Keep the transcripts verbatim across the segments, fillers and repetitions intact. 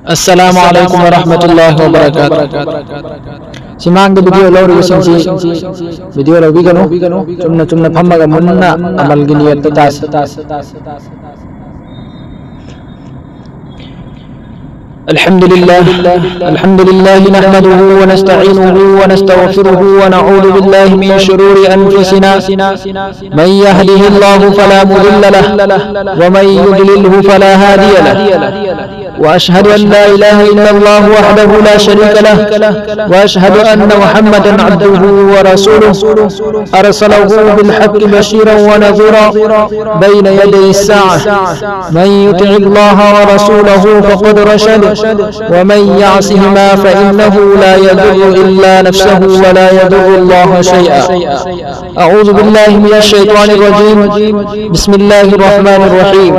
ꯑꯁꯂꯥꯃꯨ ꯑꯂꯥꯏꯀꯨꯝ ꯋꯔꯍꯃꯇꯨꯜꯂꯥꯍꯤ ꯋꯕꯔꯀꯥꯇꯨꯍ꯫ ꯁꯤꯃꯥꯡꯗ video ꯂꯧꯔꯤꯕꯁꯤꯡꯁꯤ video ꯂꯧꯕꯤꯒꯅꯨ꯫ ꯆꯨꯝꯅ ꯆꯨꯝꯅ ꯐꯝꯃꯒ ꯃꯨꯟꯅ ꯑꯃꯜꯒꯤ ꯅꯤꯌꯠꯇ ꯇꯥꯁꯤ꯫ الحمد لله. الحمد لله نحمده ونستعينه ونستغفره ونعوذ بالله من شرور أنفسنا. من يهده الله فلا مضل له، ومن يضلله فلا هادي له. وأشهد أن لا إله إلا الله وحده لا شريك له، وأشهد أن محمدا عبده ورسوله، أرسله بالحق بشيرا ونذيرا بين يدي الساعة. من يطع الله ورسوله فقد رشد، ومن يعصهما فإنه لا يضر إلا نفسه ولا يضر الله شيئا. أعوذ بالله من الشيطان الرجيم. بسم الله الرحمن الرحيم.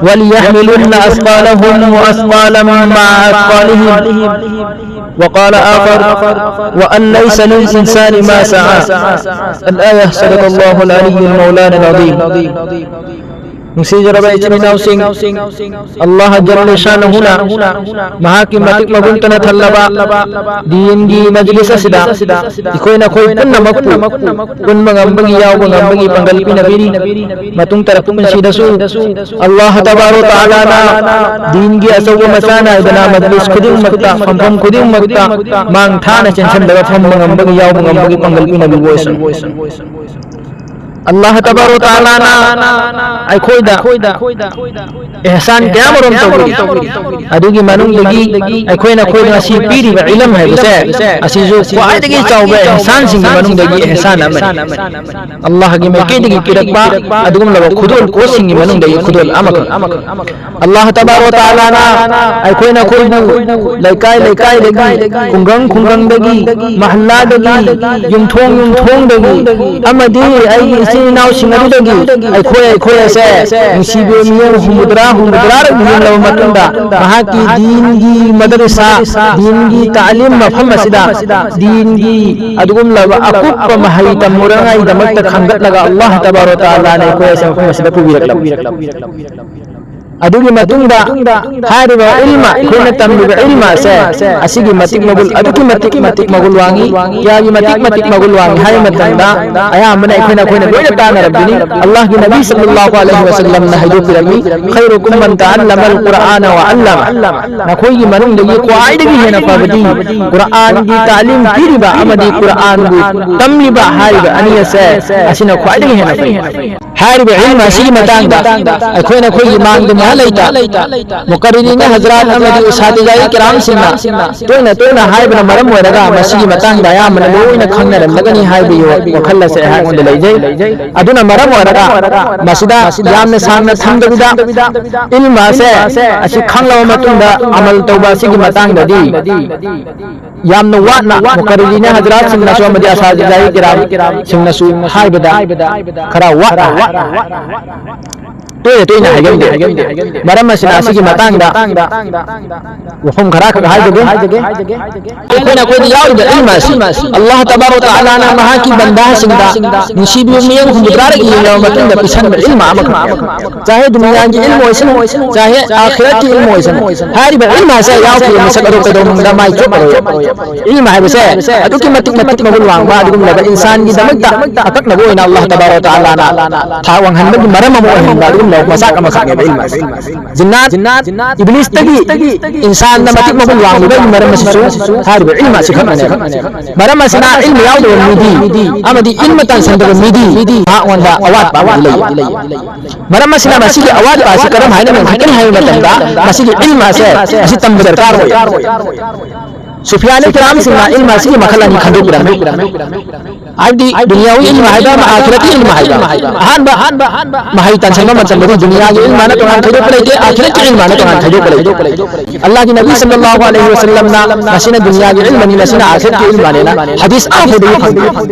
وليحملن أثقالهم وأثقالا مع أثقالهم. وقال آخر: وأن ليس للإنسان ما سعى. الآية. صدق الله العلي المولانا العظيم. ꯅꯨꯡꯁꯤꯖꯔꯕ ꯏꯆꯤꯟ ꯏꯅꯥꯎꯁꯤꯡ, ꯑꯜꯂꯥꯍ ꯖꯜꯂ ꯁꯥꯅꯍꯨꯅ ꯃꯍꯥꯛꯀꯤ ꯃꯇꯤꯛ ꯃꯒꯨꯟꯇꯅ ꯊꯜꯂꯕ ꯗꯤꯟꯒꯤ ꯃꯖꯂꯤꯁ ꯑꯁꯤꯗ ꯑꯩꯈꯣꯏ ꯅꯈꯣꯏ ꯄꯨꯝꯅꯃꯛꯄꯨ ꯄꯨꯟꯕ ꯉꯝꯕꯒꯤ, ꯌꯥꯎꯕ ꯉꯝꯕꯒꯤ ꯄꯥꯡꯒꯜ ꯄꯤꯅꯕꯤꯔꯤ꯫ ꯃꯇꯨꯡ ꯇꯥꯔꯛꯄ ꯄꯨꯟꯁꯤꯗꯁꯨ ꯑꯜꯂꯥꯍ ꯇꯕꯥꯔꯣ ꯇꯥꯂꯥꯅ ꯗꯤꯟꯒꯤ ꯑꯆꯧꯕ ꯃꯆꯥ ꯅꯥꯏꯗꯅ ꯃꯖꯂꯤꯁ ꯈꯨꯗꯤꯡꯃꯛꯇ, ꯐꯝꯐꯝ ꯈꯨꯗꯤꯡꯃꯛꯇ ꯃꯥꯡ ꯊꯥꯅ ꯆꯦꯟꯁꯤꯜꯂꯒ ꯐꯝꯕ ꯉꯝꯕꯒꯤ, ꯌꯥꯎꯕ ꯉꯝꯕꯒꯤ ꯄꯥꯡꯒꯜ ꯄꯤꯅꯕꯤꯕ ꯑꯣꯏꯁꯅꯨ꯫ ꯑꯜꯂꯥꯍ ꯇꯕꯥꯔꯣ ꯇꯥꯂꯥꯅ ꯑꯩꯈꯣꯏꯗ ꯑꯦꯍꯁꯥꯟ ꯀꯌꯥꯃꯔꯨꯝ ꯇꯧꯕꯤꯔꯤ꯫ ꯑꯗꯨꯒꯤ ꯃꯅꯨꯡꯗꯒꯤ ꯑꯩꯈꯣꯏꯅ ꯑꯩꯈꯣꯏꯗ ꯉꯁꯤ ꯄꯤꯔꯤꯕ ꯏꯂꯝ ꯍꯥꯏꯕꯁꯦ, ꯑꯁꯤꯁꯨ ꯈ꯭ꯋꯥꯏꯗꯒꯤ ꯆꯥꯎꯕ ꯑꯦꯍꯁꯥꯟꯁꯤꯡꯒꯤ ꯃꯅꯨꯡꯗꯒꯤ ꯑꯦꯍꯁꯥꯟ ꯑꯃꯅꯤ꯫ ꯑꯜꯂꯥꯍꯒꯤ ꯃꯥꯏꯀꯩꯗꯒꯤ ꯄꯤꯔꯛꯄ ꯑꯗꯨꯒꯨꯝꯂꯕ ꯈꯨꯗꯣꯜ ꯄꯣꯠꯁꯤꯡꯒꯤ ꯃꯅꯨꯡꯗꯒꯤ ꯈꯨꯗꯣꯜ ꯑꯃꯈꯛ꯫ ꯑꯜꯂꯥꯍ ꯇꯕꯥꯔꯣ ꯇꯥꯂꯥꯅ ꯑꯩꯈꯣꯏꯅ ꯑꯩꯈꯣꯏꯕꯨ ꯂꯩꯀꯥꯏ ꯂꯩꯀꯥꯏꯗꯒꯤ, ꯈꯨꯡꯒꯪ ꯈꯨꯡꯒꯪꯗꯒꯤ, ꯃꯍꯜꯂꯥꯗꯒꯤ, ꯌꯨꯝꯊꯣꯡ ꯌꯨꯝꯊꯣꯡꯗꯒꯤ ꯑꯃꯗꯤ ꯑꯩꯒꯤ ꯏꯆꯤꯟ ꯏꯅꯥꯎꯁꯤꯡ ꯑꯗꯨꯗꯒꯤ ꯑꯩꯈꯣꯏ ꯑꯩꯈꯣꯏ ꯑꯁꯦ ꯅꯨꯡꯁꯤꯕ ꯃꯤꯑꯣꯏ ꯍꯨꯝꯐꯨꯇꯔꯥ, ꯍꯨꯝꯐꯨꯇꯔꯥꯔꯛ ꯌꯦꯡꯂꯕ ꯃꯇꯨꯡꯗ ꯃꯍꯥꯛꯀꯤ ꯗꯤꯟꯒꯤ ꯃꯗꯔꯁꯥ, ꯗꯤꯟꯒꯤ ꯇꯥꯂꯤꯝ ꯃꯐꯝ ꯑꯁꯤꯗ ꯗꯤꯟꯒꯤ ꯑꯗꯨꯒꯨꯝꯂꯕ ꯑꯀꯨꯞꯄ ꯃꯍꯩ ꯇꯝꯃꯨꯅꯉꯥꯏꯗꯃꯛꯇ ꯈꯟꯒꯠꯂꯒ ꯑꯜꯂꯥꯍ ꯇꯕꯥꯔꯣ ꯇꯥꯂꯥꯅ ꯑꯩꯈꯣꯏ ꯑꯁꯦ ꯃꯐꯝ ꯑꯁꯤꯗ ꯄꯨꯕꯤꯔꯛꯂꯕꯅꯤ꯫ ꯑꯗꯨꯒꯤ ꯃꯇꯨꯡꯗ ꯍꯥꯏꯔꯤꯕ ꯏꯜꯃ, ꯑꯩꯈꯣꯏꯅ ꯇꯝꯂꯤꯕ ꯏꯜꯃ ꯑꯁꯦ ꯑꯁꯤꯒꯤ ꯃꯇꯤꯛ ꯃꯒꯨꯜ, ꯑꯗꯨꯛꯀꯤ ꯃꯇꯤꯛ ꯃꯇꯤꯛ ꯃꯒꯨꯜ ꯋꯥꯡꯉꯤ꯫ ꯀꯌꯥꯒꯤ ꯃꯇꯤꯛ ꯃꯇꯤꯛ ꯃꯒꯨꯜ ꯋꯥꯡꯉꯤ ꯍꯥꯏꯕ ꯃꯇꯝꯗ, ꯑꯌꯥꯝꯕꯅ ꯑꯩꯈꯣꯏꯅ, ꯑꯩꯈꯣꯏꯅ ꯂꯣꯏꯅ ꯇꯥꯟꯅꯔꯕꯗꯨꯅꯤ꯫ ꯑꯜꯂꯥꯍꯒꯤ ꯅꯕꯤ ꯁꯜꯂꯜꯂꯥꯍꯨ ꯑꯂꯩꯍꯤ ꯋꯁꯜꯂꯝꯅ ꯍꯥꯏꯗꯣꯛꯄꯤꯔꯝꯃꯤ, "ꯈꯩꯔꯨꯀꯨꯝ ꯃꯟ ꯇꯥꯜꯂꯃꯜ ꯀꯨꯔꯑꯥꯅ ꯋ ꯑꯜꯂꯃ"꯫ ꯅꯈꯣꯏꯒꯤ ꯃꯅꯨꯡꯗꯒꯤ ꯈ꯭ꯋꯥꯏꯗꯒꯤ ꯍꯦꯟꯅ ꯐꯕꯗꯤ ꯀꯨꯔꯑꯥꯟꯒꯤ ꯇꯥꯂꯤꯝ ꯄꯤꯔꯤꯕ ꯑꯃꯗꯤ ꯀꯨꯔꯑꯥꯟꯕꯨ ꯇꯝꯂꯤꯕ ꯍꯥꯏꯔꯤꯕ ꯑꯅꯤ ꯑꯁꯦ, ꯑꯁꯤꯅ ꯈ꯭ꯋꯥꯏꯗꯒꯤ ꯍꯦꯟꯅ ꯐꯩ꯫ ꯍꯥꯏꯔꯤꯕ ꯏꯜꯃ ꯑꯁꯤꯒꯤ ꯃꯇꯥꯡꯗ ꯑꯩꯈꯣꯏꯅ, ꯑꯩꯈꯣꯏꯒꯤ ꯃꯥꯡꯗ ꯃꯌꯥꯝ ꯂꯩꯇ, ꯃꯨꯀꯔꯔꯤꯅ ꯍꯖꯔꯥꯠ ꯑꯃꯗꯤ ꯎꯁꯥꯇꯤꯖꯥꯏ ꯀꯤꯔꯥꯝꯁꯤꯡꯅ ꯇꯣꯏꯅ ꯇꯣꯏꯅ ꯍꯥꯏꯕꯅ ꯃꯔꯝ ꯑꯣꯏꯔꯒ ꯃꯁꯤꯒꯤ ꯃꯇꯥꯡꯗ ꯑꯌꯥꯝꯕꯅ ꯂꯣꯏꯅ ꯈꯪꯅꯔꯝꯂꯒꯅꯤ ꯍꯥꯏꯕꯒꯤ ꯋꯥꯈꯜ ꯑꯁꯦ ꯑꯩꯍꯥꯛꯉꯣꯟꯗ ꯂꯩꯖꯩ꯫ ꯑꯗꯨꯅ ꯃꯔꯝ ꯑꯣꯏꯔꯒ ꯃꯁꯤꯗ ꯌꯥꯝꯅ ꯁꯥꯡꯅ ꯊꯝꯗꯕꯤꯗ, ꯏꯜꯃ ꯑꯁꯦ ꯑꯁꯤ ꯈꯪꯂꯕ ꯃꯇꯨꯡꯗ ꯑꯃꯜ ꯇꯧꯕ ꯑꯁꯤꯒꯤ ꯃꯇꯥꯡꯗꯗꯤ ꯌꯥꯝꯅ ꯋꯥꯠꯅ ꯃꯨꯀꯔꯔꯤꯅ ꯍꯖꯔꯥꯠꯁꯤꯡꯅꯁꯨ ꯑꯃꯗꯤ ꯑꯁꯥꯇꯤꯖꯥꯏ ꯀꯤꯔꯥꯝꯁꯤꯡꯅꯁꯨ ꯍꯥꯏꯕꯗ ꯈꯔ ꯋꯥꯠꯅ ꯍꯥꯏ꯫ ꯇꯣꯏꯅ ꯇꯣꯏꯅ ꯍꯥꯏꯒꯟꯗꯦ꯫ ꯃꯔꯝ ꯑꯁꯤꯅ ꯑꯁꯤꯒꯤ ꯃꯇꯥꯡꯗ ꯋꯥꯐꯝ ꯈꯔ ꯈꯛ ꯍꯥꯏꯖꯒꯦ꯫ ꯑꯩꯈꯣꯏꯅ, ꯑꯩꯈꯣꯏꯗ ꯌꯥꯎꯔꯤꯕ ꯏꯜꯃ ꯑꯁꯤ ꯑꯜꯂꯥꯍ ꯇꯕꯥꯔꯛ ꯇꯥꯂꯥꯅ ꯃꯍꯥꯛꯀꯤ ꯕꯟꯗꯥꯁꯤꯡꯗ ꯅꯨꯡꯁꯤꯕꯤꯕ ꯃꯤꯠꯌꯦꯡ ꯍꯨꯝꯐꯨꯇꯔꯥꯗꯒꯤ ꯌꯦꯡꯂꯕ ꯃꯇꯨꯡꯗ ꯄꯤꯁꯟꯕ ꯏꯜꯃ ꯑꯃꯈꯛ꯫ ꯆꯥꯍꯦ ꯗꯨꯅꯤꯌꯥꯒꯤ ꯏꯜꯃ ꯑꯣꯏꯁꯅꯨ, ꯆꯥꯍꯦ ꯑꯥꯈꯤꯔꯠꯀꯤ ꯏꯜꯃ ꯑꯣꯏꯁꯅꯨ, ꯍꯥꯏꯔꯤꯕ ꯏꯜꯃ ꯑꯁꯤ ꯌꯥꯎꯗ꯭ꯔꯕ ꯃꯤꯁꯛ ꯑꯗꯨ ꯀꯩꯗꯧꯅꯨꯡꯗ ꯃꯥꯏ ꯆꯣꯞꯄꯔꯣꯏ꯫ ꯏꯜꯃ ꯍꯥꯏꯕꯁꯦ ꯑꯗꯨꯛꯀꯤ ꯃꯇꯤꯛ ꯃꯇꯤꯛ ꯃꯒꯨꯟ ꯋꯥꯡꯕ, ꯑꯗꯨꯒꯨꯝꯂꯕ ꯏꯟꯁꯥꯟꯒꯤꯗꯃꯛꯇ ꯑꯀꯛꯅꯕ ꯑꯣꯏꯅ ꯑꯜꯂꯥꯍ ꯇꯕꯥꯔꯛ ꯇꯥꯂꯥꯅ ꯊꯥꯛ ꯋꯥꯡꯍꯟꯕꯒꯤ ꯃꯔꯝ ꯑꯃ ꯑꯣꯏꯍꯟꯕ ꯑꯗꯨꯒꯨꯝꯂꯕ ꯃꯆꯥꯛ ꯑꯃꯈꯛꯅꯦꯕ ꯏꯜꯃ ꯑꯁꯤ꯫ ꯖꯤꯟꯅꯥꯠ, ꯏꯕꯂꯤꯁꯇꯒꯤ ꯏꯟꯁꯥꯟꯗ ꯃꯇꯤꯛ ꯃꯒꯨꯟ ꯋꯥꯡꯂꯤꯕꯒꯤ ꯃꯔꯝ ꯑꯁꯤꯁꯨ ꯍꯥꯏꯔꯤꯕ ꯏꯜꯃ ꯑꯁꯤ ꯈꯛꯅꯅꯦꯕ꯫ ꯃꯔꯝ ꯑꯁꯤꯅ ꯏꯜꯃ ꯌꯥꯎꯗꯕ ꯃꯤꯗꯤ ꯑꯃꯗꯤ ꯏꯜꯃ ꯇꯥꯟꯁꯤꯟꯗꯕ ꯃꯤꯗꯤ ꯃꯉꯣꯟꯗ ꯑꯋꯥꯠꯄ ꯑꯃꯗꯤ ꯂꯩ꯫ ꯃꯔꯝ ꯑꯁꯤꯅ ꯃꯁꯤꯒꯤ ꯑꯋꯥꯠꯄ ꯑꯁꯤ ꯀꯔꯝ ꯍꯥꯏꯅ ꯃꯦꯟꯈꯠꯀꯅꯤ ꯍꯥꯏꯕ ꯃꯇꯝꯗ ꯃꯁꯤꯒꯤ ꯏꯜꯃ ꯑꯁꯦ ꯑꯁꯤ ꯇꯝꯕ ꯗꯔꯀꯥꯔ ꯑꯣꯏ꯫ ꯁꯨꯐꯤꯌꯥꯅ ꯀꯤꯔꯥꯝꯁꯤꯡꯅ ꯏꯜꯃ ꯑꯁꯤꯒꯤ ꯃꯈꯜ ꯑꯅꯤ ꯈꯟꯗꯣꯛꯄꯤꯔꯝꯃꯤ꯫ ꯍꯥꯏꯕꯗꯤ ꯗꯨꯅꯤꯌꯥꯋꯤ ꯏꯜꯃ ꯍꯥꯏꯕ ꯑꯃ, ꯑꯥꯈꯤꯔꯠꯀꯤ ꯏꯜꯃ ꯍꯥꯏꯕ꯫ ꯑꯍꯥꯟꯕ ꯃꯍꯩ ꯇꯝꯁꯤꯟꯕ ꯃꯇꯝꯗꯗꯤ ꯗꯨꯅꯤꯌꯥꯒꯤ ꯏꯜꯃꯅ ꯇꯣꯉꯥꯟ ꯈꯥꯏꯗꯣꯛꯄ ꯂꯩꯇꯦ, ꯑꯥꯈꯤꯔꯠꯀꯤ ꯏꯜꯃꯅ ꯇꯣꯉꯥꯟ ꯈꯥꯏꯗꯣꯛꯄ ꯂꯩꯇꯦ꯫ ꯑꯜꯂꯥꯍꯒꯤ ꯅꯕꯤ ꯁꯜꯂꯜꯂꯥꯍꯨ ꯑꯂꯩꯍꯤ ꯋꯁꯜꯂꯝꯅ ꯃꯁꯤꯅ ꯗꯨꯅꯤꯌꯥꯒꯤ ꯏꯜꯃꯅꯤ, ꯃꯁꯤꯅ ꯑꯥꯈꯤꯔꯠꯀꯤ ꯏꯜꯃꯅꯦꯅ ꯍꯗꯤꯁ ꯑꯃꯐꯥꯎꯗꯒꯤ ꯐꯪꯗꯦ꯫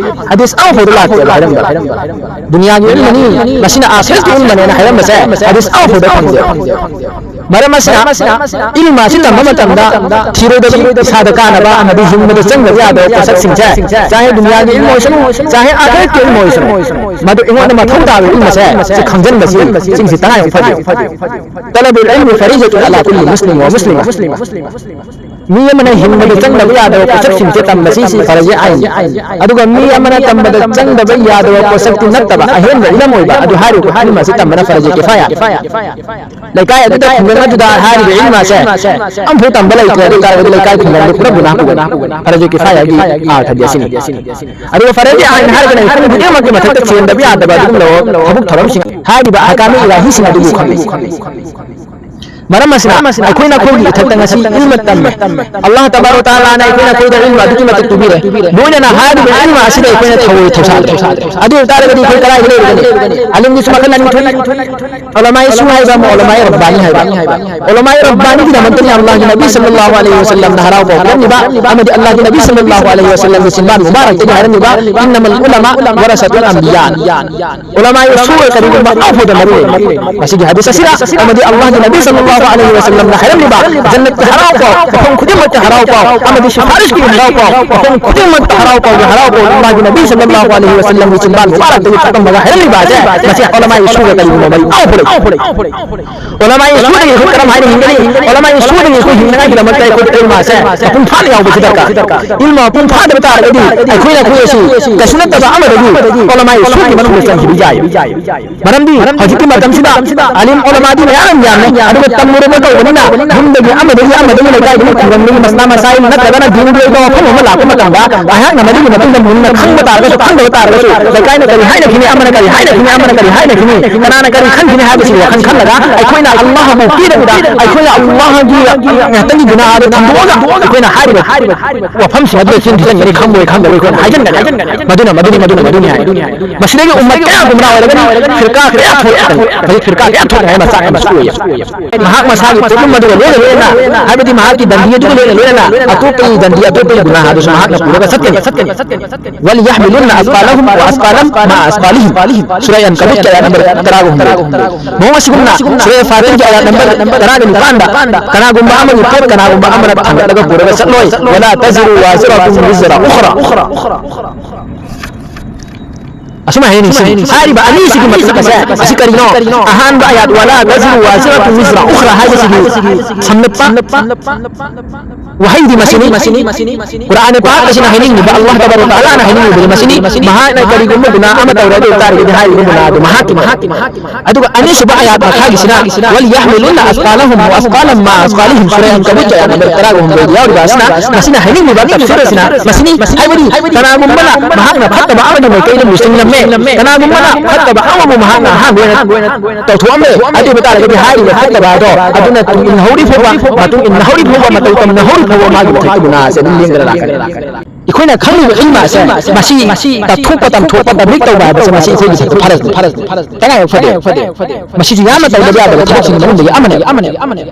ꯍꯗꯤꯁ ꯑꯃꯐꯥꯎꯗ ꯂꯥꯛꯇꯦꯕ ꯍꯥꯏꯔꯝꯕ꯫ ꯗꯨꯅꯤꯌꯥꯒꯤ ꯏꯜꯃꯅꯤ, ꯃꯁꯤꯅ ꯑꯥꯈꯤꯔꯠꯀꯤ ꯏꯜꯃꯅꯦꯅ ꯍꯥꯏꯔꯝꯕꯁꯦ ꯍꯗꯤꯁ ꯑꯃꯐꯥꯎꯗ ꯐꯪꯗꯦ꯫ ꯃꯔꯝ ꯑꯁꯤꯅ ꯏꯜꯃ ꯑꯁꯤ ꯇꯝꯕ ꯃꯇꯝꯗ ꯊꯤꯔꯣꯏꯗꯕ, ꯏꯁꯥꯗ ꯀꯥꯟꯅꯕ ꯑꯃꯗꯤ ꯍꯤꯡꯕꯗ ꯆꯪꯗꯕ ꯌꯥꯗꯕ ꯄꯣꯠꯁꯛꯁꯤꯡꯁꯦ, ꯆꯥꯍꯦ ꯗꯨꯅꯤꯌꯥꯒꯤ ꯏꯜꯃ ꯑꯣꯏꯁꯅꯨ, ꯆꯥꯍꯦ ꯑꯥꯈꯤꯔꯠꯀꯤ ꯏꯜꯃ ꯑꯣꯏꯁꯅꯨ, ꯃꯗꯨ ꯑꯩꯉꯣꯟꯗ ꯃꯊꯧ ꯇꯥꯕ ꯏꯜꯃꯁꯦ ꯁꯤ ꯈꯪꯖꯤꯟꯕꯁꯤ ꯁꯤꯡꯁꯤ ꯇꯉꯥꯏ ꯐꯗꯦ꯫ ꯇꯂꯕꯨꯜ ꯏꯜꯃꯤ ꯐꯔꯤꯖꯇꯨꯟ ꯑꯂꯥ ꯀꯨꯜꯂꯤ ꯃꯨꯁꯂꯤꯝ ꯋꯥ ꯃꯨꯁꯂꯤꯃꯥ꯫ ꯃꯤ ꯑꯃꯅ ꯍꯤꯡꯕꯗ ꯆꯪꯗꯕ ꯌꯥꯗꯕ ꯄꯣꯠꯁꯛꯁꯤꯡꯁꯦ ꯇꯝꯕꯁꯤ ꯁꯤ ꯐꯔꯖ ꯑꯥꯏꯟ꯫ ꯑꯗꯨꯒ ꯃꯤ ꯑꯃꯅ ꯇꯝꯕꯗ ꯆꯪꯗꯕ ꯌꯥꯗꯕ ꯄꯣꯠꯁꯛꯇꯤ ꯅꯠꯇꯕ ꯑꯍꯦꯟꯕ ꯏꯜꯝ ꯑꯣꯏꯕ ꯑꯗꯨ ꯍꯥꯏꯔꯤꯕ ꯏꯜꯃ ꯑꯁꯤ ꯇꯝꯕꯅ ꯐꯔꯖ ꯀꯤꯐꯥꯌꯥ꯫ ꯂꯩꯀꯥꯏ ꯑꯗꯨꯗ, ꯈꯨꯡꯒꯪ ꯑꯗꯨꯗ ꯍꯥꯏꯔꯤꯕ ꯏꯜꯃ ꯑꯁꯦ ꯑꯃꯐꯥꯎ ꯇꯝꯕ ꯂꯩꯇ꯭ꯔꯦ ꯑꯗꯨ ꯇꯥꯔꯒꯗꯤ ꯂꯩꯀꯥꯏ ꯈꯨꯡꯒꯪꯗꯨ ꯄꯨꯔꯥ ꯒꯨꯅꯥꯍ ꯄꯨꯒꯅꯤ꯫ ꯐꯔꯖ ꯀꯤꯐꯥꯌꯥꯒꯤ ꯑꯥꯔꯊꯗꯤ ꯑꯁꯤꯅꯤ꯫ ꯑꯗꯨꯒ ꯐꯔꯖ ꯑꯥꯏꯟ ꯍꯥꯏꯔꯒꯅ ꯃꯤꯄꯨꯝ ꯈꯨꯗꯤꯡꯃꯛꯀꯤ ꯃꯊꯛꯇ ꯆꯦꯟꯗꯕ ꯌꯥꯗꯕ ꯑꯗꯨꯒꯨꯝꯂꯕ ꯊꯕꯛ ꯊꯧꯔꯝꯁꯤꯡ, ꯍꯥꯏꯔꯤꯕ ꯑꯍꯀꯥꯃꯤ ꯏꯂꯥꯍꯤꯁꯤꯡ ꯑꯗꯨꯕꯨ ꯈꯪꯅꯩ꯫ ꯃꯔꯝ ꯑꯁꯤꯅ ꯑꯩꯈꯣꯏꯅ ꯑꯩꯈꯣꯏꯒꯤ ꯏꯊꯛꯇ ꯉꯁꯤ ꯏꯜꯃ ꯇꯝꯃꯤ꯫ ꯑꯜꯂꯥꯍ ꯇꯕꯥꯔꯛ ꯋ ꯇꯥꯂꯥꯅ ꯑꯩꯈꯣꯏꯅ ꯑꯩꯈꯣꯏꯗ ꯏꯜꯃ ꯑꯗꯨꯛꯀꯤ ꯃꯇꯤꯛ ꯄꯤꯕꯤꯔꯦ꯫ ꯂꯣꯏꯅꯅ ꯍꯥꯏꯔꯤꯕ ꯏꯜꯃ ꯑꯁꯤꯗ ꯑꯩꯈꯣꯏꯅ ꯊꯧꯑꯣꯏ ꯊꯧꯁꯥꯗ꯭ꯔꯦ꯫ ꯑꯗꯨ ꯑꯣꯏꯕ ꯇꯥꯔꯒꯗꯤ ꯑꯩꯈꯣꯏ ꯀꯗꯥꯏꯗ ꯂꯩꯔꯨꯒꯅꯤ? ꯑꯥꯂꯤꯝꯒꯤꯁꯨ ꯃꯈꯜ ꯑꯅꯤ ꯊꯣꯛꯏ꯫ ꯎꯂꯃꯥꯏ ꯁꯨ ꯍꯥꯏꯕ ꯑꯃ, ꯎꯂꯃꯥꯏ ꯔꯕꯕꯥꯅꯤ ꯍꯥꯏꯕ꯫ ꯎꯂꯃꯥꯏ ꯔꯕꯕꯥꯅꯤꯒꯤꯗꯃꯛꯇꯅꯤ ꯑꯜꯂꯥꯍꯒꯤ ꯅꯕꯤ ꯁꯜꯂꯜꯂꯥꯍꯨ ꯑꯂꯩꯍꯤ ꯋꯁꯜꯂꯝꯅ ꯍꯔꯥꯎ ꯄꯥꯎ ꯄꯤꯔꯝꯂꯤꯕ ꯑꯃꯗꯤ ꯑꯜꯂꯥꯍꯒꯤ ꯅꯕꯤ ꯁꯜꯂꯜꯂꯥꯍꯨ ꯑꯂꯩꯍꯤ ꯋꯁꯜꯂꯝꯒꯤ ꯆꯤꯟꯕꯥꯟ ꯃꯨꯕꯥꯔꯛꯇꯒꯤ ꯍꯥꯏꯔꯝꯂꯤꯕ, "ꯏꯟꯅꯃꯜ ꯎꯂꯃꯥ ꯋꯔꯁꯇꯨꯜ ꯑꯝꯕꯤꯌꯥ"꯫ ꯎꯂꯃꯥꯏ ꯁꯨꯒ ꯀꯔꯤꯒꯨꯝꯕ ꯑꯃꯐꯥꯎꯗ ꯃꯔꯤ ꯂꯩ꯫ ꯃꯁꯤꯒꯤ ꯍꯗꯤꯁ ꯑꯁꯤꯗ ꯑꯃꯗꯤ ꯑꯜꯂꯥꯍꯒꯤ ꯅꯕꯤ ꯁꯜꯂꯜꯂꯥꯍꯨ ꯑꯂꯩꯍꯤ ꯋꯁꯜꯂꯝꯅ ꯍꯥꯏꯔꯝꯂꯤꯕ ꯖꯟꯅꯠꯀꯤ ꯍꯔꯥꯎ ꯄꯥꯎ, ꯃꯐꯝ ꯈꯨꯗꯤꯡꯃꯛꯇ ꯍꯔꯥꯎ ꯄꯥꯎ ꯑꯃꯗꯤ ꯁꯤꯐꯥꯔꯤꯁꯀꯤ ꯍꯔꯥꯎ ꯄꯥꯎ, ꯃꯐꯝ ꯈꯨꯗꯤꯡꯃꯛꯇ ꯍꯔꯥꯎ ꯄꯥꯎꯒꯤ ꯍꯔꯥꯎ ꯄꯥꯎ ꯑꯜꯂꯥꯍꯒꯤ ꯅꯕꯤ ꯁꯜꯂꯜꯂꯥꯍꯨ ꯑꯂꯩꯍꯤ ꯋꯁꯜꯂꯝꯒꯤ ꯆꯤꯟꯕꯥꯟ ꯃꯨꯕꯥꯔꯛꯇꯒꯤ ꯊꯣꯛꯂꯝꯕꯒ ꯍꯥꯏꯔꯝꯂꯤꯕ ꯑꯁꯦ, ꯃꯁꯤ ꯎꯂꯃꯥꯏ ꯁꯨꯒ ꯀꯔꯤꯒꯨꯝꯕ ꯃꯔꯤ ꯑꯃꯐꯥꯎ ꯂꯩ꯫ ꯎꯂꯃꯥꯏ ꯁꯨꯗꯒꯤ ꯑꯩꯈꯣꯏ ꯀꯔꯝ ꯍꯥꯏꯅ ꯍꯤꯡꯒꯅꯤ? ꯎꯂꯃꯥꯏ ꯁꯨꯗꯒꯤ ꯑꯩꯈꯣꯏ ꯍꯤꯡꯅꯉꯥꯏꯒꯤꯗꯃꯛꯇ ꯑꯩꯈꯣꯏ ꯏꯜꯃ ꯑꯁꯦ ꯃꯄꯨꯡ ꯐꯥꯅ ꯌꯥꯎꯕꯁꯤ ꯗꯔꯀꯥꯔ꯫ ꯏꯜꯃ ꯃꯄꯨꯡ ꯐꯥꯗꯕ ꯇꯥꯔꯒꯗꯤ ꯑꯩꯈꯣꯏꯅ ꯑꯩꯈꯣꯏ ꯑꯁꯤ ꯀꯩꯁꯨ ꯅꯠꯇꯕ ꯑꯃꯗꯒꯤ ꯎꯂꯃꯥꯏ ꯁꯨꯒꯤ ꯃꯅꯨꯡꯗ ꯆꯪꯈꯤꯕ ꯌꯥꯏ꯫ ꯃꯔꯝꯗꯤ ꯍꯧꯖꯤꯛꯀꯤ ꯃꯇꯝꯁꯤꯗ ꯑꯥꯂꯤꯝ ꯎꯂꯃꯥꯗꯤ ꯃꯌꯥꯝ ꯌꯥꯝꯃꯦ, ꯑꯗꯨꯒ ꯇꯝꯃꯨꯔꯕ ꯇꯧꯕꯅꯤꯅ ꯌꯨꯝꯗꯒꯤ ꯑꯃꯗꯒꯤ ꯑꯃꯗꯒꯤ ꯂꯩꯀꯥꯏꯗꯒꯤ ꯈꯨꯡꯒꯪꯗꯒꯤ ꯃꯁꯂꯥ ꯃꯁꯥꯏꯜ ꯅꯠꯇ꯭ꯔꯒꯅ ꯗꯤꯟꯒꯤ ꯑꯣꯏꯕ ꯋꯥꯐꯝ ꯑꯃ ꯂꯥꯛꯄ ꯃꯇꯝꯗ ꯑꯩꯍꯥꯛꯅ ꯃꯗꯨꯒꯤ ꯃꯇꯨꯡꯗ ꯃꯨꯟꯅ ꯈꯪꯕ ꯇꯥꯔꯒꯁꯨ ꯈꯪꯗꯕ ꯇꯥꯔꯒꯁꯨ ꯂꯩꯀꯥꯏꯅ ꯀꯔꯤ ꯍꯥꯏꯅꯈꯤꯅꯤ, ꯑꯃꯅ ꯀꯔꯤ ꯍꯥꯏꯅꯈꯤꯅꯤ, ꯑꯃꯅ ꯀꯔꯤ ꯍꯥꯏꯅꯈꯤꯅꯤ, ꯀꯅꯥꯅ ꯀꯔꯤ ꯈꯟꯈꯤꯅꯤ ꯍꯥꯏꯕꯁꯤ ꯋꯥꯈꯜ ꯈꯜꯂꯒ ꯑꯩꯈꯣꯏꯅ ꯑꯜꯂꯥꯍꯕꯨ ꯄꯤꯔꯒ ꯑꯩꯈꯣꯏꯅ ꯑꯜꯂꯥꯍꯒꯤ ꯉꯥꯛꯇꯪꯒꯤ ꯒꯨꯅꯥꯍ ꯑꯗꯨ ꯊꯝꯗꯣꯛꯑꯒ ꯑꯩꯈꯣꯏꯅ ꯍꯥꯏꯔꯤꯕ ꯋꯥꯐꯝꯁꯤꯡ ꯑꯗꯨꯗ ꯆꯤꯟ ꯊꯤꯖꯤꯟꯒꯅꯤ, ꯈꯪꯕꯣꯏ ꯈꯪꯗꯕꯣꯏ ꯑꯩꯈꯣꯏꯅ ꯍꯥꯏꯖꯤꯟꯒꯅꯤ꯫ ꯃꯗꯨꯅ, ꯃꯗꯨꯅꯤ, ꯃꯗꯨꯅꯤ, ꯃꯗꯨꯅꯤ ꯍꯥꯏ꯫ ꯃꯁꯤꯗꯒꯤ ꯎꯝꯃꯠ ꯀꯌꯥ ꯒꯨꯝꯔꯥ ꯑꯣꯏꯔꯒꯅꯤ, ꯐꯤꯔꯀꯥ ꯀꯌꯥ ꯊꯣꯛꯂꯛꯀꯅꯤ꯫ ꯃꯁꯤ ꯐꯤꯔꯀꯥ ꯀꯌꯥ ꯊꯣꯛꯅꯉꯥꯏ ꯃꯆꯥꯛ ꯑꯃꯁꯨ ꯑꯣꯏꯌꯦ꯫ ꯃꯍꯥꯛ ꯃꯁꯥꯒꯤ ꯄꯣꯠꯂꯨꯝ ꯑꯗꯨꯒ ꯂꯣꯏꯅ ꯂꯣꯏꯅꯅ, ꯍꯥꯏꯕꯗꯤ ꯃꯍꯥꯛꯀꯤ ꯗꯟꯗꯤ ꯑꯗꯨꯒ ꯂꯣꯏꯅ ꯂꯣꯏꯅꯅ ꯑꯇꯣꯞꯄꯒꯤ ꯗꯟꯗꯤ, ꯑꯇꯣꯞꯄꯒꯤ ꯒꯨꯅꯥꯍ ꯑꯗꯨꯁꯨ ꯃꯍꯥꯛꯅ ꯄꯨꯔꯒ ꯆꯠꯀꯅꯤ꯫ وليحملن أثقالهم وأثقالا مع أثقالهم. ꯁꯨꯔꯥ ꯑꯟꯀꯕꯨꯠꯀꯤ ꯑꯥꯌꯥꯠ ꯅꯝꯕꯔ ꯇꯔꯥꯒ ꯍꯨꯝꯗꯣꯏ꯫ ꯃꯑꯣꯡ ꯑꯁꯤꯒꯨꯝꯅ ꯁꯨꯔꯥ ꯐꯥꯇꯤꯔꯒꯤ ꯑꯥꯌꯥꯠ ꯅꯝꯕꯔ ꯇꯔꯥꯒ ꯅꯤꯄꯥꯟꯗ ꯀꯅꯥꯒꯨꯝꯕ ꯑꯃꯒꯤ ꯄꯣꯠ ꯀꯅꯥꯒꯨꯝꯕ ꯑꯃꯅ ꯊꯥꯡꯒꯠꯂꯒ ꯄꯨꯔꯒ ꯆꯠꯂꯣꯏ꯫ ولا تزر وازرة وزر أخرى. ꯑꯁꯨꯝ ꯍꯥꯏꯅꯤꯡꯁꯤ, ꯍꯥꯏꯔꯤꯕ ꯑꯅꯤꯁꯤꯒꯤ ꯃꯇꯨꯡ ꯑꯁꯦ ꯑꯁꯤ ꯀꯔꯤꯅꯣ? ꯑꯍꯥꯟꯕ ꯑꯥꯌꯥꯠ, ولا تزر وازرة وزر أخرى ꯍꯥꯏꯕꯁꯤꯒꯤ ꯁꯝꯂꯞꯄ ꯋꯥꯍꯩꯗꯤ ꯃꯁꯤꯅꯤ꯫ ꯀꯨꯔꯥꯟ ꯄꯥꯛ ꯑꯁꯤꯅ ꯍꯥꯏꯅꯤꯡꯂꯤꯕ, ꯑꯜꯂꯥꯍ ꯇꯕꯥꯔꯛ ꯋ ꯇꯥꯂꯥꯅ ꯍꯥꯏꯅꯤꯡꯂꯤꯕꯗꯤ ꯃꯁꯤꯅꯤ, ꯃꯍꯥꯛꯅ ꯀꯔꯤꯒꯨꯝꯕ ꯒꯨꯅꯥ ꯑꯃ ꯇꯧꯔꯦ ꯑꯗꯨ ꯑꯣꯏ ꯇꯥꯔꯒꯗꯤ ꯍꯥꯏꯔꯤꯕ ꯒꯨꯅꯥ ꯑꯗꯨ ꯃꯍꯥꯛꯀꯤ, ꯃꯍꯥꯛꯀꯤ꯫ ꯑꯗꯨꯒ ꯑꯅꯤꯁꯨꯕ ꯑꯥꯌꯥꯠ ꯃꯈꯥꯒꯤꯁꯤꯅ, وليحملن أثقالهم وأثقالا مع أثقالهم. ꯁꯨꯔꯥ ꯑꯟꯀꯕꯨꯠ ꯑꯥꯌꯥꯠ ꯅꯝꯕꯔ ꯇꯔꯥꯒ ꯍꯨꯝꯗꯣꯏꯗ ꯌꯥꯎꯔꯤꯕ ꯑꯁꯤꯅ, ꯃꯁꯤꯅ ꯍꯥꯏꯅꯤꯡꯂꯤꯕ ꯇꯐꯁꯤꯔ ꯑꯁꯤꯅ ꯃꯁꯤꯅꯤ꯫ ꯍꯥꯏꯕꯗꯤ ꯀꯅꯥꯒꯨꯝꯕꯅ ꯃꯍꯥꯛꯅ ꯐꯠꯇꯕ ꯑꯃꯒꯤ ꯃꯥꯏꯀꯩꯗ ꯂꯨꯆꯤꯡꯂꯝꯃꯦ, ꯀꯅꯥꯒꯨꯝꯕꯅ ꯐꯠꯇꯕ ꯑꯃꯕꯨ ꯃꯍꯥꯛꯅ ꯑꯍꯥꯟꯕ ꯑꯣꯏꯅ ꯇꯧꯊꯣꯛꯑꯝꯃꯦ꯫ ꯑꯗꯨ ꯑꯣꯏꯕ ꯇꯥꯔꯒꯗꯤ ꯍꯥꯏꯔꯤꯕ ꯐꯠꯇꯕ ꯑꯗꯣ ꯑꯗꯨꯅ ꯇꯨꯡ ꯏꯟꯍꯧꯔꯤ ꯐꯥꯎꯕ, ꯃꯇꯨꯡ ꯏꯟꯅꯍꯧꯔꯤ ꯐꯥꯎꯕ, ꯃꯇꯧ ꯇꯝꯅꯍꯧꯔꯤ ꯐꯥꯎꯕ ꯃꯥꯒꯤ ꯃꯊꯛꯇ ꯒꯨꯅꯥ ꯑꯁꯦ ꯑꯗꯨꯝ ꯂꯦꯡꯗꯅ ꯂꯥꯛꯀꯅꯤ꯫ ꯑꯩꯈꯣꯏꯅ ꯈꯪꯂꯤꯕ ꯏꯜꯃ ꯑꯁꯦ ꯃꯁꯤ ꯇꯥꯛꯊꯣꯛꯄ, ꯇꯝꯊꯣꯛꯄ, ꯇꯕ꯭ꯂꯤꯛ ꯇꯧꯕ ꯍꯥꯏꯕꯁꯦ ꯃꯁꯤ ꯑꯩꯈꯣꯏꯒꯤ ꯁꯛꯇ ꯐꯔꯖꯅꯤ꯫ ꯇꯉꯥꯏ ꯐꯗꯦ꯫ ꯃꯁꯤꯁꯨ ꯌꯥꯝꯅ ꯇꯧꯗꯕ ꯌꯥꯗꯕ ꯊꯕꯛꯁꯤꯡꯒꯤ ꯃꯅꯨꯡꯗꯒꯤ ꯑꯃꯅꯤ꯫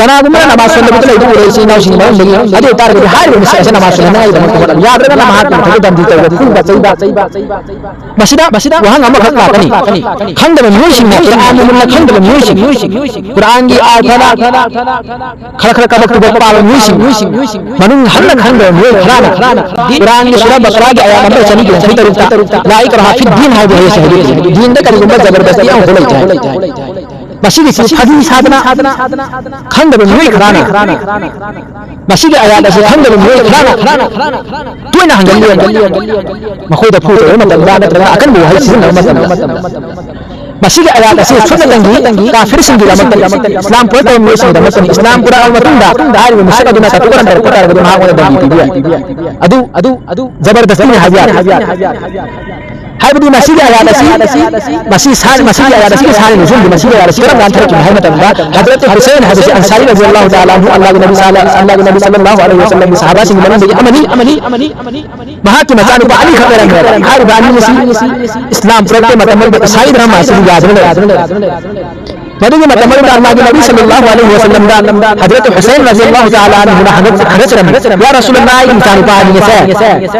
ꯀꯅꯥꯒꯨꯝꯕ ꯅꯃꯥꯖ ꯁꯣꯟꯗꯕꯗ ꯂꯩꯕ ꯎꯔꯦ ꯏꯆꯤꯟ ꯏꯅꯥꯎꯁꯤꯡꯒꯤ ꯃꯅꯨꯡꯗꯒꯤ, ꯑꯗꯨ ꯑꯣꯏ ꯇꯥꯔꯒꯗꯤ ꯍꯥꯏꯔꯤꯕ ꯃꯤꯁꯛ ꯑꯁꯤꯅ ꯅꯃꯥꯖ ꯁꯣꯟꯅꯅꯉꯥꯏꯒꯤꯗꯃꯛꯇ ꯍꯣꯠꯅꯕ ꯌꯥꯗ꯭ꯔꯒꯅ ꯃꯍꯥꯛꯀꯤ ꯃꯊꯛꯇ ꯗꯟꯗꯤ ꯇꯧꯕ, ꯐꯨꯕ, ꯆꯩꯕ꯫ ꯃꯁꯤꯗ ꯋꯥꯍꯪ ꯑꯃꯈꯛ ꯂꯥꯛꯀꯅꯤ꯫ ꯈꯪꯗꯕ ꯃꯤꯑꯣꯏꯁꯤꯡꯅ, ꯀꯨꯔꯥꯟꯒꯤ ꯃꯨꯟꯅ ꯈꯪꯗꯕ ꯃꯤꯑꯣꯏꯁꯤꯡ, ꯀꯨꯔꯥꯟꯒꯤ ꯑꯥꯔꯊꯗ ꯈꯔ ꯈꯔ ꯀꯕꯛ ꯀꯕꯛ ꯄꯥꯕ ꯃꯤꯑꯣꯏꯁꯤꯡ, ꯃꯅꯨꯡ ꯍꯟꯅ ꯈꯪꯗꯕ ꯃꯤꯑꯣꯏ ꯈꯔꯅ ꯀꯨꯔꯥꯟꯒꯤ ꯁꯨꯔꯥ ꯕꯀꯔꯥꯒꯤ ꯑꯥꯌꯥꯠ ꯅꯝꯕꯔ ꯆꯅꯤꯒ ꯌꯥꯡꯈꯩ ꯇꯔꯨꯛꯇ, "لا إكراه في الدين" ꯍꯥꯏꯕ ꯋꯥꯍꯩ ꯑꯁꯤ ꯍꯥꯏꯕꯤꯔꯤ꯫ ꯗꯤꯟꯗ ꯀꯔꯤꯒꯨꯝꯕ ꯖꯕꯔꯗꯁꯇꯤ ꯑꯃꯐꯥꯎ ꯂꯩꯇꯦ꯫ ꯃꯁꯤꯒꯤꯁꯤ ꯐꯥꯒꯤ ꯁꯥꯗꯅ ꯈꯪꯗꯕ ꯃꯤꯑꯣꯏ ꯈꯔꯅ ꯃꯁꯤꯒꯤ ꯑꯥꯌꯥꯠ ꯑꯁꯤ ꯈꯪꯗꯕ ꯃꯤꯑꯣꯏ ꯈꯔꯅ ꯇꯣꯏꯅ ꯍꯪꯒꯜꯂꯤ꯫ ꯃꯈꯣꯏꯗ ꯐꯨ ꯇꯧꯕ ꯃꯇꯝꯗ ꯅꯠꯇ꯭ꯔꯒ ꯑꯀꯟꯕ ꯋꯥꯍꯩ ꯁꯤꯖꯤꯟꯅꯕ ꯃꯇꯝꯗ꯫ ꯃꯁꯤꯒꯤ ꯑꯥꯌꯥꯠ ꯑꯁꯤ ꯁꯨꯞꯅꯇꯪꯒꯤ ꯀꯥꯐꯤꯔꯁꯤꯡꯒꯤꯗꯃꯛꯇꯅꯤ, ꯏꯁꯂꯥꯝ ꯄꯨꯔꯛꯇꯕ ꯃꯤꯑꯣꯏꯁꯤꯡꯒꯤꯗꯃꯛꯇꯅꯤ꯫ ꯏꯁꯂꯥꯝ ꯄꯨꯔꯛꯑꯕ ꯃꯇꯨꯡꯗ ꯍꯥꯏꯔꯤꯕ ꯃꯤꯁꯛ ꯑꯗꯨꯅ ꯀꯥꯇꯨ ꯀꯥꯔꯟ ꯇꯧꯔꯛꯄ ꯇꯥꯔꯒꯗꯤ ꯃꯍꯥꯛꯉꯣꯟꯗ ꯗꯟꯗꯤ ꯄꯤꯕ ꯌꯥꯏ꯫ ꯑꯗꯨ, ꯑꯗꯨ ꯖꯕꯔꯗꯁꯇꯤꯅꯤ ꯍꯥꯏꯕ ꯌꯥꯗꯦ꯫ ꯍꯥꯏꯕꯗꯤ ꯃꯁꯤꯒꯤ ꯑꯥꯌꯥꯠ ꯑꯁꯤ, ꯃꯁꯤ ꯁꯥ-, ꯃꯁꯤꯒꯤ ꯑꯥꯌꯥꯠ ꯑꯁꯤꯒꯤ ꯁꯥꯔꯤꯕ ꯅꯨꯡꯁꯤꯡꯗꯤ ꯃꯁꯤꯒꯤ ꯑꯥꯌꯥꯠ ꯑꯁꯤ ꯀꯔꯝ ꯀꯥꯟꯗ ꯊꯣꯛꯈꯤꯕꯅꯣ ꯍꯥꯏꯕ ꯃꯇꯝꯗ, ꯍꯖꯔꯠ ꯍꯨꯁꯦꯟ ꯍꯥꯏꯕꯁꯤ ꯑꯟꯁꯥꯔꯤ ꯔꯖꯤꯌꯜꯂꯥꯍꯨ ꯇꯥꯂꯥ ꯑꯟꯍꯨ, ꯑꯜꯂꯥꯍꯒꯤ ꯅꯕꯤ ꯁꯥꯂ-, ꯑꯜꯂꯥꯍꯒꯤ ꯅꯕꯤ ꯁꯜꯂꯜꯂꯥꯍꯨ ꯑꯂꯩꯍꯤ ꯋꯁꯜꯂꯝꯒꯤ ꯁꯍꯥꯕꯥꯁꯤꯡꯒꯤ ꯃꯅꯨꯡꯗꯒꯤ ꯑꯃꯅꯤ꯫ ꯃꯍꯥꯛꯀꯤ ꯃꯆꯥꯅꯨꯄꯥ ꯑꯅꯤꯈꯛ ꯂꯩꯔꯝꯃꯦꯕ꯫ ꯍꯥꯏꯔꯤꯕ ꯑꯅꯤ ꯑꯁꯤ ꯏꯁꯂꯥꯝ ꯄꯨꯔꯛꯄ ꯃꯇꯝ ꯑꯃꯗ ꯏꯁꯥꯏ ꯙꯔꯃ ꯑꯁꯤꯕꯨ ꯌꯥꯗꯨꯅ ꯂꯩꯔꯝꯃꯤ꯫ ꯃꯗꯨꯒꯤ ꯃꯇꯝ ꯑꯗꯨꯗ ꯑꯜꯂꯥꯍꯒꯤ ꯅꯕꯤ ꯁꯜꯂꯜꯂꯥꯍꯨ ꯑꯂꯩꯍꯤ ꯋꯥꯁꯜꯂꯝꯗ ꯍꯖꯔꯠ ꯍꯨꯁꯩꯟ ꯔꯖꯤꯌꯜꯂꯥꯍꯨ ꯇꯥꯂꯥ ꯑꯟꯍꯨꯅ ꯍꯪꯒꯠ-, ꯍꯪꯒꯠꯆꯔꯝꯃꯤ, "ꯌꯥ ꯔꯁꯨꯂꯜꯂꯥꯍ, ꯑꯩꯒꯤ ꯏꯆꯥꯅꯨꯄꯥ ꯑꯅꯤ ꯑꯁꯦ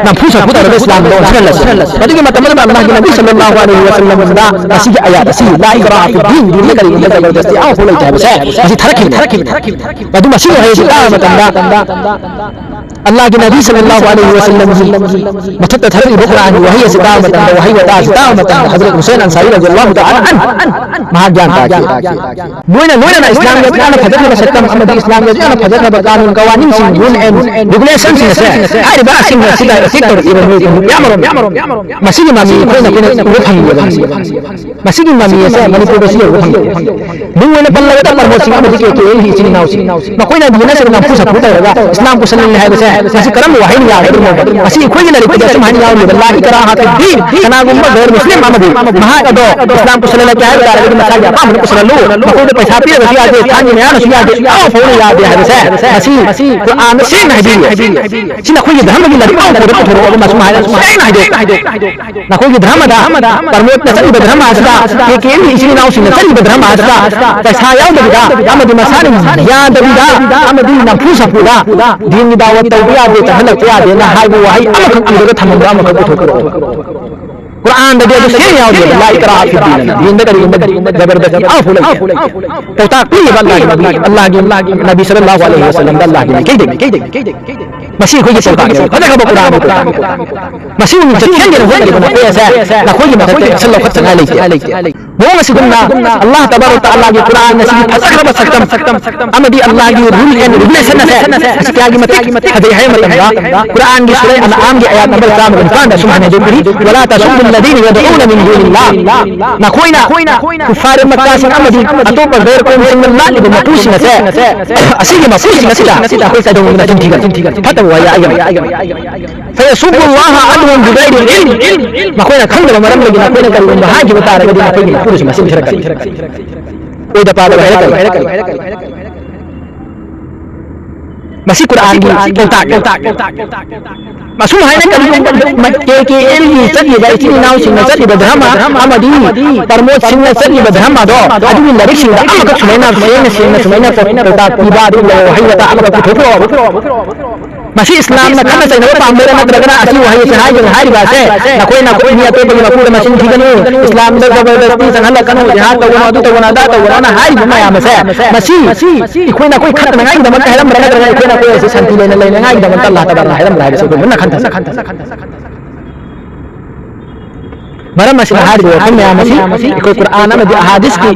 ꯅꯝꯐꯨ ꯁꯥꯐꯨ ꯇꯧꯔꯒ ꯏꯁꯂꯥꯝꯗ ꯑꯣꯟꯁꯤꯜꯍꯜꯂꯁꯤ?" ꯃꯗꯨꯒꯤ ꯃꯇꯝ ꯑꯗꯨꯗ ꯑꯜꯂꯥꯍꯒꯤ ꯅꯕꯤ ꯁꯜꯂꯜꯂꯥꯍꯨ ꯑꯂꯩꯍꯤ ꯋꯥꯁꯜꯂꯝꯗ ꯃꯁꯤꯒꯤ ꯑꯥꯌꯥꯠ ꯑꯁꯤ, "ꯂꯥ ꯏꯀ꯭ꯔꯥꯍ ꯐꯤꯗꯗꯤꯟ", ꯗꯤꯟꯗ ꯀꯔꯤꯒꯨꯝꯕ ꯖꯕꯔꯗꯁꯇꯤ ꯑꯃꯐꯥꯎ ꯂꯩꯇꯦ ꯍꯥꯏꯕꯁꯦ ꯃꯁꯤ ꯊꯥꯔꯛꯈꯤꯕꯅꯤ꯫ ꯃꯗꯨ ꯃꯁꯤꯒꯤ ꯋꯥꯍꯩ ꯑꯁꯤ ꯇꯥꯕ ꯃꯇꯝꯗ ꯑꯜꯂꯥꯍꯒꯤ ꯅꯕꯤ ꯁꯜꯂꯜꯂꯥꯍꯨ ꯑꯂꯩꯍꯤ ꯋꯥꯁꯜꯂꯝꯒꯤ ꯃꯊꯛꯇ ꯊꯥꯔꯛꯂꯤꯕ ꯀꯨꯔꯥꯟꯒꯤ ꯋꯥꯍꯩ ꯑꯁꯤ ꯇꯥꯕ ꯃꯇꯝꯗ, ꯋꯥꯍꯩ ꯋꯥꯇꯥ ꯑꯁꯤ ꯇꯥꯕ ꯃꯇꯝꯗ ꯍꯖꯔꯠ ꯍꯨꯁꯦꯟ ꯑꯟꯁꯥꯔꯤ ꯔꯖꯤꯌꯜꯂꯥꯍꯨ ꯇꯥꯂꯥ ꯑꯟꯍꯨ ꯃꯍꯥꯛ ꯒ꯭ꯌꯥꯟ ꯇꯥꯈꯤ꯫ ꯂꯣꯏꯅ ꯂꯣꯏꯅꯅ ꯏꯁꯂꯥꯝꯒꯤ ꯑꯁꯨꯛ ꯌꯥꯝꯅ ꯐꯖꯈ꯭ꯔꯕ ꯁꯛꯇꯝ ꯑꯃꯗꯤ ꯏꯁꯂꯥꯝꯒꯤ ꯑꯁꯨꯛ ꯌꯥꯝꯅ ꯐꯖꯈ꯭ꯔꯕ ꯀꯥꯅꯨꯟ ꯀꯋꯥꯅꯤꯟꯁꯤꯡ, ꯔꯨꯜ ꯑꯦꯟ ꯔꯤꯒꯨꯂꯦꯁꯟꯁꯤꯡ ꯑꯁꯦ ꯍꯥꯏꯔꯤꯕ ꯑꯁꯤꯡ ꯑꯁꯤꯗ ꯑꯦꯇꯦꯛ ꯇꯧꯔꯛꯏꯕ ꯃꯤꯑꯣꯏ ꯀꯥꯡꯂꯨꯞ ꯃꯌꯥꯝ ꯑꯃꯔꯣꯝ, ꯃꯁꯤꯒꯤ ꯃꯃꯤ ꯑꯩꯈꯣꯏꯅ, ꯑꯩꯈꯣꯏꯅ ꯎꯕ ꯐꯪꯂꯤꯕ ꯃꯁꯤ꯫ ꯃꯁꯤꯒꯤ ꯃꯃꯤ ꯑꯁꯦ ꯃꯅꯤꯄꯨꯔꯗꯁꯨ ꯌꯧꯕ ꯐꯪꯗꯦ꯫ ꯃꯤꯡ ꯑꯣꯏꯅ ꯄꯜꯂꯕꯗ ꯄ꯭ꯔꯃꯣꯗ ꯁꯤꯡ ꯑꯃꯗꯤ ꯀꯦ ꯀꯦ ꯑꯦꯜꯒꯤ ꯏꯆꯤꯟ ꯏꯅꯥꯎꯁꯤꯡ, ꯃꯈꯣꯏꯅ ꯗꯤꯟ ꯑꯁꯤꯗ ꯅꯝꯐꯨ ꯁꯥꯐꯨ ꯇꯧꯔꯒ ꯏꯁꯂꯥꯝ ꯄꯨꯁꯜꯍꯜꯂꯦ ꯍꯥꯏꯕꯁꯦ, ꯃꯁꯤ ꯀꯔꯝꯕ ꯋꯥꯍꯩꯅ ꯌꯥꯒꯗꯧꯔꯤꯅꯣꯕ? ꯃꯁꯤ ꯑꯩꯈꯣꯏꯒꯤ ꯂꯥꯏꯔꯤꯛꯇꯗꯤ ꯑꯁꯨꯝꯍꯥꯏꯅ ꯌꯥꯎꯔꯤꯕ, "ꯂꯥ ꯏꯀ꯭ꯔꯥꯍ ꯐꯤꯗꯗꯤꯟ", ꯀꯅꯥꯒꯨꯝꯕ ꯒꯩꯔ ꯃꯨꯁꯂꯤꯝ ꯑꯃꯕꯨ ꯃꯍꯥꯛ ꯑꯗꯣ ꯏꯁꯂꯥꯝ ꯄꯨꯁꯜꯍꯜꯂꯛꯀꯦ ꯍꯥꯏꯕ ꯇꯥꯔꯒꯗꯤ ꯃꯁꯥꯒꯤ ꯑꯄꯥꯝꯕꯅ ꯄꯨꯁꯜꯍꯜꯂꯨ, ꯃꯈꯣꯏꯗ ꯄꯩꯁꯥ ꯄꯤꯔꯒꯁꯨ ꯌꯥꯗꯦ, ꯊꯥꯡꯒꯤ ꯃꯌꯥꯅꯁꯨ ꯌꯥꯗꯦ, ꯑꯃꯐꯥꯎꯅ ꯌꯥꯗꯦ ꯍꯥꯏꯕꯁꯦ ꯃꯁꯤ ꯀꯨꯔꯥꯟꯗ ꯁꯦꯡꯅ ꯍꯥꯏꯕꯤꯌꯨ꯫ ꯁꯤ ꯅꯈꯣꯏꯒꯤ ꯙꯔꯃꯒꯤ ꯂꯥꯏꯔꯤꯛ ꯑꯃ ꯄꯨꯔꯒ ꯄꯨꯊꯣꯔꯛꯑꯣꯕ, ꯃꯁꯨꯝ ꯍꯥꯏꯅ ꯁꯦꯡꯅ ꯍꯥꯏꯗꯣꯛꯑꯣ꯫ ꯅꯈꯣꯏꯒꯤ ꯙꯔꯃꯗ, ꯄ꯭ꯔꯃꯣꯗꯅ ꯆꯠꯂꯤꯕ ꯙꯔꯃ ꯑꯁꯤꯗ, ꯀꯦ ꯀꯦ ꯑꯦꯝꯒꯤ ꯏꯆꯤꯟ ꯏꯅꯥꯎꯁꯤꯡꯅ ꯆꯠꯂꯤꯕ ꯙꯔꯃ ꯑꯁꯤꯗ ꯄꯩꯁꯥ ꯌꯥꯎꯗꯕꯤꯗ ꯑꯃꯗꯤ ꯃꯁꯥꯅ ꯌꯥꯗꯕꯤꯗ ꯑꯃꯗꯤ ꯅꯝꯐꯨ ꯁꯥꯐꯨꯗ ꯗꯤꯟꯒꯤ ꯗꯥꯋꯠ ꯇꯧꯕ ꯌꯥꯗꯦ, ꯆꯠꯍꯜꯂꯛꯄ ꯌꯥꯗꯦꯅ ꯍꯥꯏꯕ ꯋꯥꯍꯩ ꯑꯃꯈꯛ ꯏꯔꯒ ꯊꯝꯃꯝꯕ ꯑꯃꯈꯛ ꯄꯨꯊꯣꯛꯄꯤꯔꯛꯑꯣ꯫ ꯀꯨꯔꯥꯟꯗꯗꯤ ꯑꯗꯨ ꯁꯦꯡꯅ ꯌꯥꯎꯗꯦꯕ, "ꯂꯥ ꯏꯀ꯭ꯔꯥꯍ ꯐꯤꯗꯗꯤꯟ" ꯑꯅ꯫ ꯗꯤꯟꯗ ꯀꯔꯤꯒꯨꯝꯕ ꯖꯕꯔꯗꯁꯇꯤ ꯑꯃꯐꯥꯎ ꯂꯩꯇꯦ꯫ ꯄꯥꯎꯇꯥꯛ ꯄꯤꯔꯤꯕ ꯑꯜꯂꯥꯍꯒꯤ ꯅꯕꯤ, ꯑꯜꯂꯥꯍꯒꯤ ꯅꯕꯤ ꯁꯜꯂꯜꯂꯥꯍꯨ ꯑꯂꯩꯍꯤ ꯋꯥꯁꯜꯂꯝꯗ ꯑꯜꯂꯥꯍꯒꯤ ꯃꯥꯏꯀꯩꯗꯒꯤ꯫ ꯃꯁꯤ ꯑꯩꯈꯣꯏꯒꯤ ꯄꯥꯎꯇꯥꯛꯅꯦꯕ, ꯐꯖꯈ꯭ꯔꯕ ꯀꯨꯔꯥꯟꯒꯤ ꯄꯥꯎꯇꯥꯛ꯫ ꯃꯁꯤꯕꯨ ꯃꯤꯡꯆꯠ ꯊꯤꯍꯟꯒꯦꯅ ꯍꯣꯠꯅꯔꯤꯕ ꯅꯈꯣꯏ ꯑꯁꯦ ꯅꯈꯣꯏꯒꯤ ꯃꯊꯛꯇ action ꯂꯧꯈꯠꯆꯉꯥꯏ ꯂꯩꯇꯦ꯫ ꯃꯑꯣꯡ ꯑꯁꯤꯒꯨꯝꯅ ꯑꯜꯂꯥꯍ ꯇꯕꯥꯔꯛ ꯇꯥꯂꯥꯒꯤ ꯀꯨꯔꯥꯟ ꯑꯁꯤꯒꯤ ꯐꯖꯈ꯭ꯔꯕ ꯁꯛꯇꯝ ꯑꯃꯗꯤ ꯑꯜꯂꯥꯍꯒꯤ rule and regulation ꯑꯁꯦ ꯃꯁꯤ ꯀꯌꯥꯒꯤ ꯃꯇꯤꯛ ꯐꯖꯩ ꯍꯥꯏꯕ ꯃꯇꯝꯗ, ꯀꯨꯔꯥꯟꯒꯤ ꯁꯨꯔꯥ ꯑꯟꯑꯥꯝꯒꯤ ꯑꯥꯌꯥꯠ ꯅꯝꯕꯔ ꯆꯥꯝꯃꯒ ꯅꯤꯄꯥꯟꯗ ꯑꯁꯨꯝ ꯍꯥꯏꯅ ꯍꯥꯏꯗꯣꯛꯄꯤꯔꯤ, "ꯋꯂꯥ ꯇꯁꯨꯕꯨ ꯂꯗꯤꯅ ꯌꯗꯎꯅ ꯃꯤꯟ ꯗꯨꯅꯤꯜꯂꯥꯍ", ꯅꯈꯣꯏꯅ ꯀꯨꯐꯥꯔ ꯃꯛꯀꯥꯁꯤꯡ ꯑꯃꯗꯤ ꯑꯇꯣꯞꯄ ꯒꯩꯔ ꯀꯧꯝꯁꯤꯡꯅ ꯂꯥꯠꯂꯤꯕ ꯃꯄꯨꯁꯤꯡ ꯑꯁꯦ, ꯑꯁꯤꯒꯤ ꯃꯄꯨꯁꯤꯡ ꯑꯁꯤꯗ ꯑꯩꯈꯣꯏ ꯀꯩꯗꯧꯅꯗꯅ ꯆꯤꯟ ꯊꯤꯒꯅꯤ? ꯐꯠꯇꯕ ꯋꯥꯍꯩ ꯍꯥꯏꯒꯅꯤ꯫ "ꯐꯌꯁꯨꯕꯨ ꯂꯥꯍ ꯑꯗꯋꯥꯟ ꯕꯤꯒꯩꯔꯤ ꯏꯜꯝ", ꯃꯈꯣꯏꯅ ꯈꯪꯗꯕ ꯃꯔꯝꯗꯒꯤ ꯅꯈꯣꯏꯅ ꯀꯔꯤꯒꯨꯝꯕ ꯍꯥꯏꯈꯤꯕ ꯇꯥꯔꯒꯗꯤ ꯃꯈꯣꯏꯒꯤ ꯃꯄꯨꯗꯁꯨ ꯃꯆꯤꯟ ꯊꯤꯔꯛꯀꯅꯤ꯫ ꯑꯣꯏꯗ ꯄꯥꯗꯕ ꯍꯥꯏꯔꯛꯀꯅꯤ꯫ ꯃꯁꯤ ꯀꯨꯔꯥꯟꯒꯤ ꯄꯥꯎꯇꯥꯛ꯫ ꯑꯁꯨꯝ ꯍꯥꯏꯅ ꯀꯔꯤꯒꯨꯝꯕ ꯀꯦ ꯀꯦ ꯑꯦꯜꯒꯤ ꯆꯠꯂꯤꯕ ꯏꯆꯤꯟ ꯏꯅꯥꯎꯁꯤꯡꯅ ꯆꯠꯂꯤꯕ ꯙꯔꯃ ꯑꯃꯗꯤ ꯄ꯭ꯔꯃꯣꯗ ꯁꯤꯡꯅ ꯆꯠꯂꯤꯕ ꯙꯔꯃꯗꯣ, ꯑꯗꯨꯒꯤ ꯂꯥꯏꯔꯤꯛꯁꯤꯡꯗ ꯑꯃꯈꯛ ꯁꯨꯃꯥꯏꯅ ꯁꯦꯡꯅ ꯁꯦꯡꯅ ꯁꯨꯃꯥꯏꯅ ꯄꯥꯎꯇꯥꯛ ꯄꯤꯕ ꯑꯗꯨꯒꯨꯝꯕ ꯋꯥꯍꯩ ꯋꯥꯇꯥ ꯑꯃꯈꯛ ꯄꯨꯊꯣꯛꯄꯤꯔꯛꯑꯣ꯫ ꯃꯁꯤ ꯏꯁꯂꯥꯝꯅ ꯈꯠꯅ ꯆꯩꯅꯕ ꯄꯥꯝꯕꯩꯔꯥ ꯅꯠꯇ꯭ꯔꯒꯅ ꯑꯁꯤ ꯋꯥꯍꯩ ꯑꯁꯤ ꯍꯥꯏꯒꯅꯨ ꯍꯥꯏꯔꯤꯕ ꯑꯁꯦ ꯅꯈꯣꯏꯅ ꯃꯤ ꯑꯇꯣꯞꯄꯒꯤ ꯃꯄꯨꯗ ꯃꯆꯤꯟ ꯊꯤꯒꯅꯨ, ꯏꯁꯂꯥꯝꯗ ꯖꯕꯔꯗꯁꯇꯤ ꯆꯪꯍꯜꯂꯛꯀꯅꯨ, ꯖꯤꯍꯥꯗ ꯇꯧꯒꯅꯨ, ꯑꯗꯨ ꯇꯧꯒꯅꯨ, ꯑꯗꯥ ꯇꯧꯒꯅꯨꯅ ꯍꯥꯏꯔꯤꯕ ꯃꯌꯥꯝ ꯑꯁꯦ ꯃꯁꯤ ꯑꯩꯈꯣꯏꯅ ꯑꯩꯈꯣꯏ ꯈꯠꯅꯉꯥꯏꯒꯤꯗꯃꯛꯇ ꯍꯥꯏꯔꯝꯕ꯭ꯔꯥ ꯅꯠꯇ꯭ꯔꯒ ꯑꯩꯈꯣꯏꯅ ꯑꯩꯈꯣꯏ ꯑꯁꯤ ꯁꯥꯟꯇꯤ ꯂꯩꯅ ꯂꯩꯅꯉꯥꯏꯒꯤꯗꯃꯛꯇ ꯑꯜꯂꯥꯍ ꯇꯕꯥꯔꯛꯅ ꯍꯥꯏꯔꯝꯕ꯭ꯔꯥ ꯍꯥꯏꯕꯁꯤ ꯑꯩꯈꯣꯏ ꯃꯨꯟꯅ ꯈꯟꯊꯁꯤ꯫ ꯃꯔꯝ ꯑꯁꯤꯅ ꯍꯥꯏꯔꯤꯕ ꯋꯥꯐꯝ ꯃꯌꯥꯝ ꯑꯁꯤ ꯑꯩꯈꯣꯏ ꯀꯨꯔꯥꯟ ꯑꯃꯗꯤ ꯑꯍꯥꯗꯤꯁꯀꯤ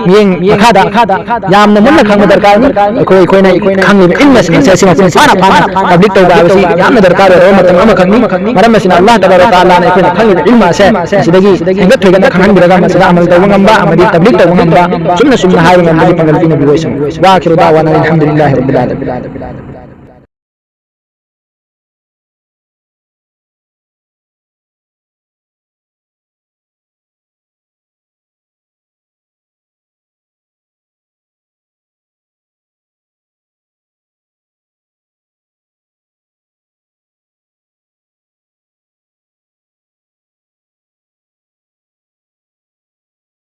ꯃꯤꯠꯌꯦꯡ ꯃꯈꯥꯗ ꯌꯥꯝꯅ ꯃꯨꯟꯅ ꯈꯪꯕ ꯗꯔꯀꯥꯔꯅꯤ꯫ ꯑꯩꯈꯣꯏ ꯑꯩꯈꯣꯏꯅ ꯈꯪꯂꯤꯕ ꯏꯜꯃꯁꯤꯡ ꯑꯁꯦ ꯑꯁꯤ ꯃꯄꯨꯡ ꯐꯥꯅ ꯐꯥꯅ ꯄꯕ꯭ꯂꯤꯛ ꯇꯧꯕ ꯍꯥꯏꯕꯁꯤ ꯌꯥꯝꯅ ꯗꯔꯀꯥꯔ ꯑꯣꯏꯔꯕ ꯃꯇꯝ ꯑꯃꯈꯛꯅꯤ꯫ ꯃꯔꯝ ꯑꯁꯤꯅ ꯑꯜꯂꯥꯍ ꯇꯕꯥꯔꯛ ꯇꯥꯂꯥꯅ ꯑꯩꯈꯣꯏꯅ ꯈꯪꯂꯤꯕ ꯏꯜꯃ ꯑꯁꯦ ꯑꯁꯤꯗꯒꯤ ꯍꯦꯟꯒꯠ ꯊꯣꯏꯒꯠꯅ ꯈꯪꯍꯟꯕꯤꯔꯒ ꯃꯁꯤꯗ ꯑꯃꯜ ꯇꯧꯕ ꯉꯝꯕ ꯑꯃꯗꯤ ꯄꯕ꯭ꯂꯤꯛ ꯇꯧꯕ ꯉꯝꯕ, ꯆꯨꯝꯅ ꯆꯨꯝꯅ ꯍꯥꯏꯕ ꯉꯝꯕꯒꯤ ꯄꯥꯡꯒꯜ ꯄꯤꯅꯕꯤꯌꯨ ꯑꯣꯏꯁꯅꯨ꯫ ꯋꯥ ꯑꯈꯤꯔꯨ ꯗꯥꯋꯥꯅꯥ ꯑꯜꯍꯝꯗꯨꯂꯤꯜꯂꯥꯍꯤ ꯔꯕꯤꯜ ꯑꯥꯂꯃꯤꯟ꯫